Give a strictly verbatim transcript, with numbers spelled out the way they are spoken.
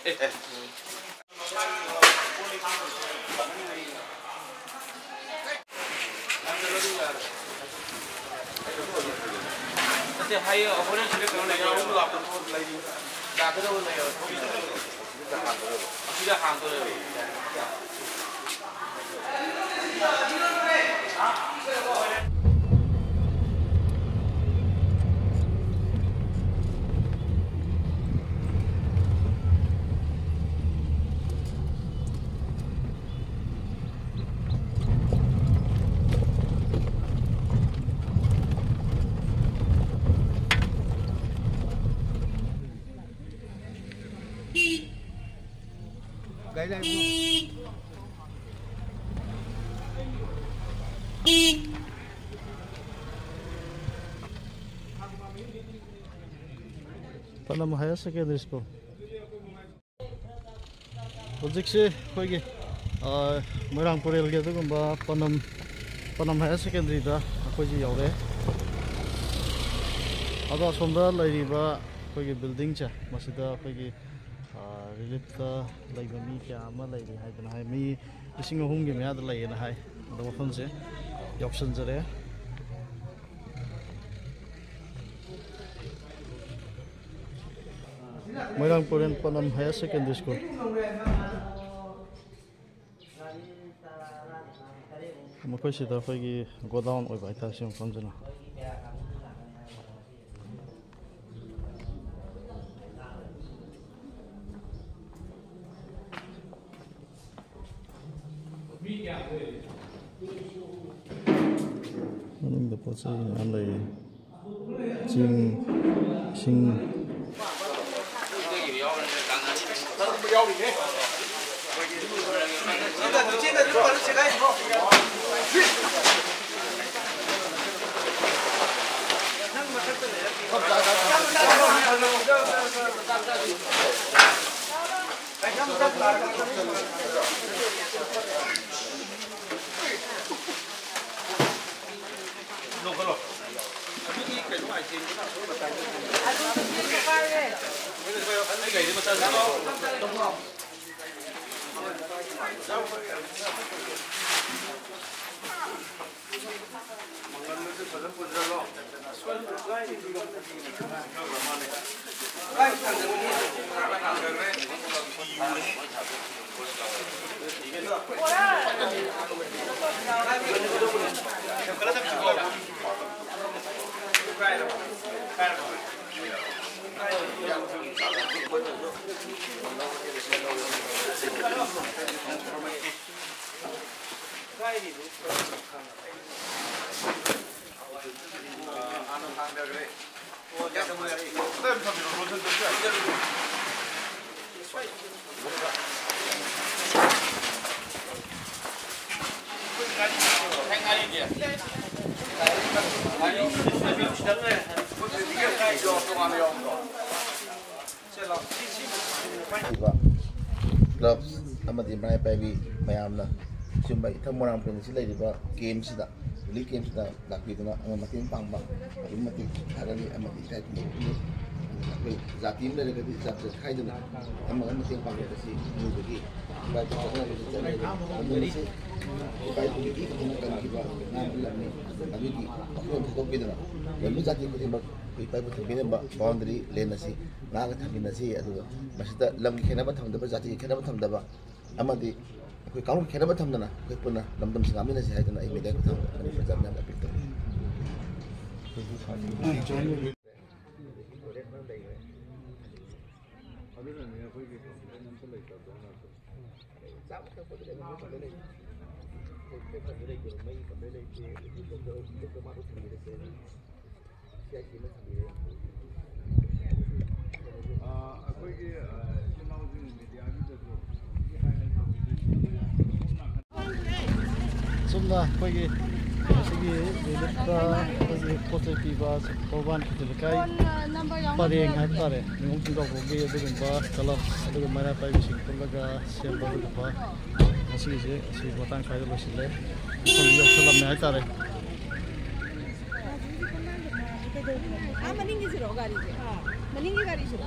ꯑꯦ꯫ ꯅꯠꯇꯦ, ꯍꯥꯏꯌꯦ, ꯍꯣꯔꯦꯟ ꯁꯤꯗ ꯀꯩꯅꯣ ꯂꯩꯌꯦ, ꯂꯥꯛꯀꯗꯕ ꯂꯩꯌꯦ꯫ ꯑꯁꯤꯗ ꯍꯥꯡꯗꯣꯔꯦꯕ꯫ ꯄꯅꯝ Higher Secondary School꯫ ꯍꯧꯖꯤꯛꯁꯦ ꯑꯩꯈꯣꯏꯒꯤ, ꯑ, ꯃꯣꯏꯔꯥꯡ ꯄꯨꯔꯦꯜꯒꯤ ꯑꯗꯨꯒꯨꯝꯕ ꯄꯅꯝ, ꯄꯅꯝ Higher Secondary ꯗ ꯑꯩꯈꯣꯏꯁꯦ ꯌꯧꯔꯦ꯫ ꯑꯗꯣ ꯑꯁꯣꯝꯗ ꯂꯩꯔꯤꯕ ꯑꯩꯈꯣꯏꯒꯤ building ꯁꯦ, ꯃꯁꯤꯗ ꯑꯩꯈꯣꯏꯒꯤ, ꯑ, relief ꯇ ꯂꯩꯕ ꯃꯤ ꯀꯌꯥ ꯑꯃ ꯂꯩꯔꯤ ꯍꯥꯏꯗꯅ ꯍꯥꯏ꯫ ꯃꯤ ꯂꯤꯁꯤꯡ ꯑꯍꯨꯝꯒꯤ ꯃꯌꯥꯗ ꯂꯩꯌꯦꯅ ꯍꯥꯏ꯫ ꯑꯗꯣ ꯃꯐꯝꯁꯦ ꯌꯧꯁꯟꯖꯔꯦ꯫ ꯃꯣꯏꯔꯥꯡ ꯄꯨꯔꯦꯜ ꯄꯅꯝ Higher Secondary School꯫ ꯃꯈꯣꯏꯁꯤꯗ ꯑꯩꯈꯣꯏꯒꯤ godown ꯑꯣꯏꯕ ꯍꯥꯏꯇꯥꯔꯦ, ꯁꯤ ꯃꯐꯝꯁꯤꯅ꯫ ꯃꯅꯨꯡꯗ ꯄꯣꯠ ꯆꯩ ꯃꯌꯥꯝ ꯂꯩꯔꯤ꯫ ꯆꯦꯡ, ꯏꯁꯤꯡ꯫ ꯂꯩꯔꯤꯕ clubs ꯑꯃꯗꯤ ꯃꯔꯥꯏ ꯄꯥꯏꯕꯤ ꯃꯌꯥꯝꯅ ꯑꯁꯤꯒꯨꯝꯕ ꯏꯊꯝ ꯃꯣꯏꯔꯥꯡ ꯄꯨꯔꯦꯟꯗ ꯂꯩꯔꯤꯕ camp ꯁꯤꯗ, relief camp ꯁꯤꯗ ꯂꯥꯛꯄꯤꯗꯨꯅ ꯑꯃ ꯃꯇꯦꯡ ꯄꯥꯡꯕ ꯑꯗꯨꯛꯀꯤ ꯃꯇꯤꯛ ꯊꯥꯒꯠꯂꯤ ꯑꯃꯗꯤ ꯏꯀꯥꯏ ꯈꯨꯝꯅꯕ ꯎꯠꯂꯤ꯫ ꯑꯩꯈꯣꯏ ꯖꯥꯇꯤ ꯑꯃ ꯂꯩꯔꯒꯗꯤ ꯖꯥꯠ ꯖꯥꯠ ꯈꯥꯏꯗꯅ ꯑꯃꯒ ꯃꯇꯦꯡ ꯄꯥꯡꯅꯕꯁꯤ ꯃꯤꯑꯣꯏꯕꯒꯤ ꯏꯄꯥ ꯏꯄꯨ ꯆꯠꯅꯔꯤꯕ ꯆꯠꯅꯕꯤ ꯂꯝꯗꯝ ꯑꯁꯤ ꯏꯄꯥ ꯏꯄꯨꯒꯤ ꯏ ꯈꯛꯇꯅ ꯀꯟꯈꯤꯕ ꯉꯥꯛꯄ ꯂꯝꯅꯤ꯫ ꯑꯗꯨꯒꯤ ꯋꯥꯈꯜꯂꯣꯟ ꯊꯥꯗꯣꯛꯄꯤꯗꯅ ꯂꯝꯃꯤ ꯖꯥꯇꯤ ꯈꯨꯗꯤꯡꯃꯛ ꯑꯩꯈꯣꯏ ꯏꯄꯥ ꯏꯄꯨ ꯊꯝꯕꯤꯔꯝꯕ boundary line ꯑꯁꯤ ꯉꯥꯛꯑꯒ ꯊꯝꯃꯤꯟꯅꯁꯤ꯫ ꯑꯗꯨꯒ ꯃꯁꯤꯗ ꯂꯝꯒꯤ ꯈꯦꯠꯅꯕ ꯊꯝꯗꯕ, ꯖꯥꯇꯤꯒꯤ ꯈꯦꯠꯅꯕ ꯊꯝꯗꯕ ꯑꯃꯗꯤ ꯑꯩꯈꯣꯏ ꯀꯥꯡꯂꯨꯞ ꯈꯦꯠꯅꯕ ꯊꯝꯗꯅ ꯑꯩꯈꯣꯏ ꯄꯨꯟꯅ ꯂꯝꯗꯝꯁꯤ ꯉꯥꯛꯃꯤꯟꯅꯁꯤ ꯍꯥꯏꯗꯨꯅ ꯑꯩ media ꯈꯨꯊꯥꯡꯗ ꯃꯅꯤꯄꯨꯔ ꯖꯥꯠ ꯃꯌꯥꯝꯗ appeal ꯇꯧꯏ꯫ ꯑꯗꯨꯅꯅꯦ ꯑꯩꯈꯣꯏꯒꯤ complain ꯑꯝꯇ ꯂꯩꯇꯕꯗꯣ ꯍꯥꯏꯕꯗꯣ꯫ ꯆꯥꯕ ꯊꯛꯄꯗ ꯂꯩꯕ ꯃꯐꯝꯗ ꯂꯩꯇꯦ꯫ ꯃꯩ ꯀꯝꯄ꯭ꯂꯦꯟ ꯂꯩꯇꯦ꯫ ꯃꯥꯗꯣ ꯊꯝꯕꯤꯔꯁꯦ꯫ ꯑꯩꯈꯣꯏꯒꯤ, ꯑ, ꯏꯆꯤꯜ ꯏꯅꯥꯎꯁꯤꯡ mediaꯒꯤꯗꯁꯨ ꯍꯥꯏ ꯍꯥꯏ ꯇꯧꯕꯤꯗꯣꯏꯁꯦ꯫ ꯁꯨꯝꯅ ꯑꯩꯈꯣꯏꯒꯤ ꯉꯁꯤꯒꯤ reliefꯇ ꯑꯩꯈꯣꯏꯒꯤ ꯄꯣꯠ ꯆꯩ ꯄꯤꯕ ꯇꯧꯔꯨꯕꯥꯟ ꯈꯦꯇ꯭ꯔꯤ ꯂꯩꯀꯥꯏ ꯄꯔꯦꯡ ꯍꯥꯏꯕ ꯇꯥꯔꯦ, ꯅꯤꯉꯣꯜ ꯈꯨꯟꯖꯥꯎꯕꯒꯤ ꯑꯗꯨꯒꯨꯝꯕ club ꯑꯗꯨꯒ ꯃꯩꯔꯥ ꯄꯥꯏꯕꯤꯁꯤꯡ ꯄꯨꯜꯂꯒ ꯁꯦꯝꯕ ꯑꯗꯨꯒꯨꯝꯕ ꯉꯁꯤꯒꯤꯁꯦ ꯑꯁꯤ ꯃꯇꯥꯡ ꯁ꯭ꯋꯥꯏꯗ ꯂꯣꯏꯁꯤꯜꯂꯦ꯫ ꯃꯐꯝꯁꯤ ꯌꯧꯁꯜꯂꯝꯃꯦ ꯍꯥꯏꯇꯥꯔꯦ꯫ ꯑꯥ, ꯃꯅꯤꯡꯒꯤꯁꯤꯔꯣ ꯒꯥꯔꯤꯁꯦ? ꯃꯅꯤꯡꯒꯤ ꯒꯥꯔꯤꯁꯤꯔꯣ?